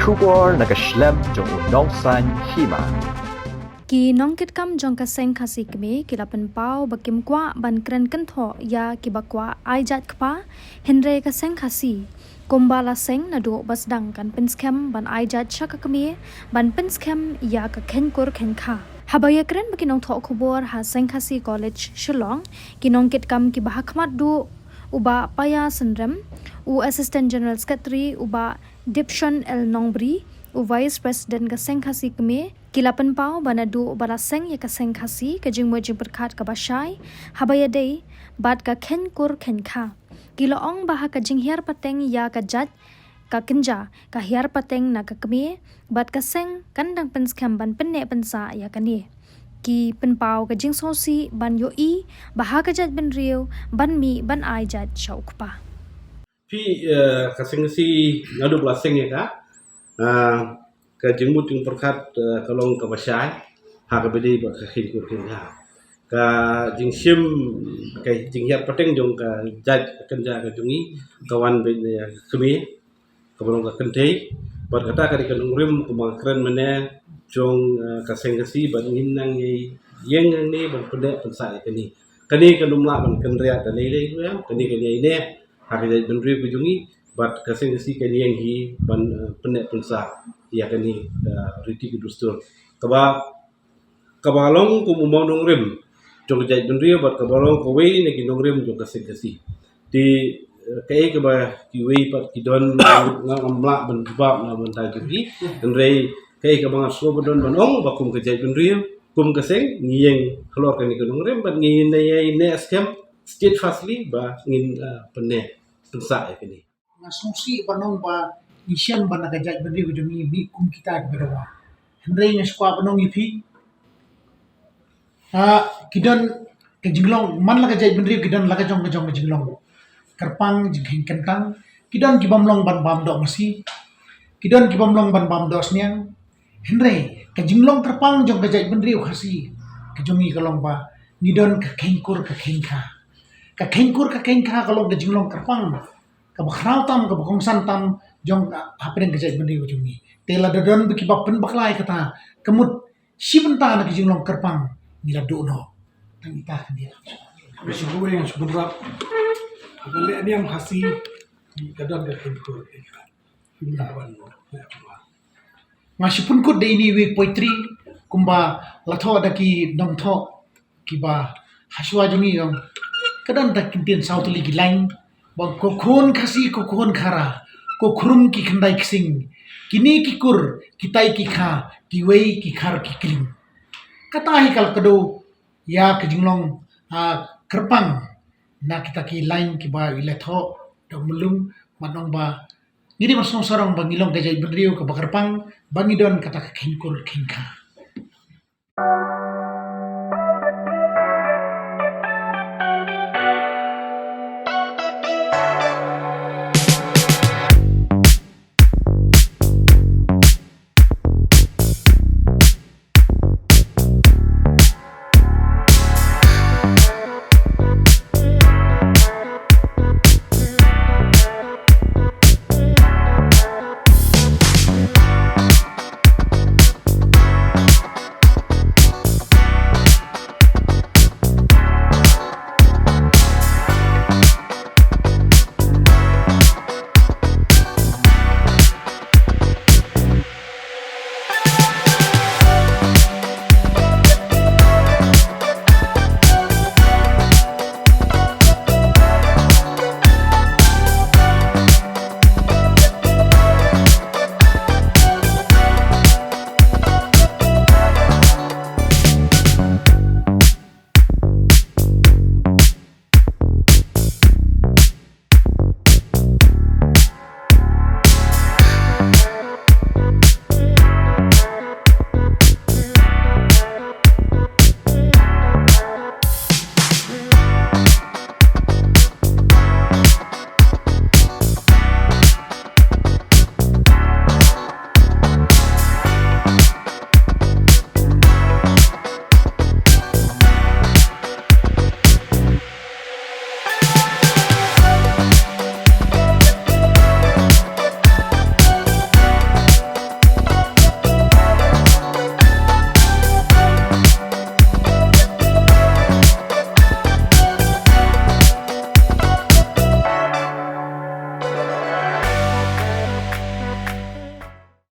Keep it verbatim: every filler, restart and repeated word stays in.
Khubor na ka shlem jong u nongsan hima. Ki nongkitkam jong ka seng Khasi Kmie ki la pynpaw ba kim kwah ban kren kynthoh ïa kiba kwah ai jait kpa, hynrei ka seng Khasi kumba la seng naduh ba sdang kan pynskhem ban ai jait sha ka kmie, ban pynskhem ïa ka khein kur khein kha. Haba ïakren bad ki nongthoh khubor ha Seng Khasi College Shillong, ki nongkitkam kiba ha khmat duh u Bah Paya Synrem, u Assistant General Secretary u Bah Dipshon L Nongbri, u Vice President ka Seng Khasi Kmie, ki la pynpaw ba naduh ba la seng ïa ka seng Khasi, ka jingmut jingpyrkhat kaba shai haba ïadei bad ka khein kur khein kha. Ki la ong ba ha ka jinghiar pateng ïa ka jait ka kynja, ka hiar pateng na ka kmie bad ka seng kan dang pynskhem ban pynneh pynsah ïa kane. Ki pynpaw ka jingsngewsih ban ïohi ba ha ka jaitbynriew ban mih ban ai jait sha u kpa. Phi, eh, ka seng Khasi naduh ba la seng ïa ka, ah, ka jingmut jingpyrkhat, eh, ka long kaba shai ha kaba ïadei bad ka khein kur khein kha. Ka jingshim, ka jinghiar pateng jong ka jait ka kynja ka jong ngi ka wan beit na ka kmie, kaba long ka kynthei. Bad kata ka dei ka nongrim kumba nga kren mynne jong, eh, ka seng Khasi, bad ngin nang ïeng hangne ban pynneh pynsah ïa kane. Kane kan ym lah ban kynriah da lei lei ruh em, kane kan ïaineh ha ka jaitbynriew ka jong ngi, bad ka seng Khasi kan ïeng hi ban, eh, pynneh pynsah ïa kane, eh, riti ki dustur. Kaba, kaba long kum u mawnongrim jong ka jaitbynriew bad kaba long kawei na ki nongrim jong ka seng Khasi. Te, eh, kaei kaba kiwei pat ki don, nga ngam lah ban jubab na bynta jong ki. Hynrei kaei kaba nga sngew ba don ban ong ba kum ka jaitbynriew, kum ka seng, ngi ïeng halor kane ka nongrim bad ngi ïeng ïaineh skhem steadfastly ba ngin, eh, pynneh pynsah ïa kane. Nga sngewsih ban ong ba ngi shem ba na ka jaitbynriew ka jong ngi mih kum kita kiba dawa. Hynrei nga sngewkwah ban ong ïa phi, ah, ki don ka jinglong, man la ka jaitbynriew ki don la ka jong ka jong ka jinglong. Kyrpang, jingkheiñ kyntang, ki don ki bym long ban bam doh masi, ki don ki bym long ban bam doh sniang. Hynrei ka jinglong kyrpang jong ka jaitbynriew Khasi ka jong ngi ka long ba ngi don ka khein kur ka khein kha. Ka khein kur ka khein kha ka long ka jinglong kyrpang kaba khraw tam, kaba kongsan tam jong ka hapdeng ka jaitbynriew jong ngi. Te lada don ba kiba pynbakla ïa kata, ka mut shi bynta na ka jinglong kyrpang ngi la duh noh. Tang ita ka dia. Nga shu buh, nga shu bynrap. Ka leh niam Khasi ka don ka khein kur. Nga shu pynkut da ine i poetry kumba la thoh da ki nongthoh kiba hashwa jong ngi, ong. Ka don da ki ktien saw tylli ki lain ba ko khun Khasi, ko khun Khara, ko khrum ki khyndai ksing, kine ki kur, kitai ki kha, kiwei ki khar ki kling. Kata hi ka la kdew ïa ka jinglong, ah, kyrpang na kita ki lain kiba i la thoh da u Myllung, ban ong ba ngi dei ban sngewsarong ba ngi long ka jaitbynriew kaba kyrpang, ba ngi don kata ka khein kur khein kha.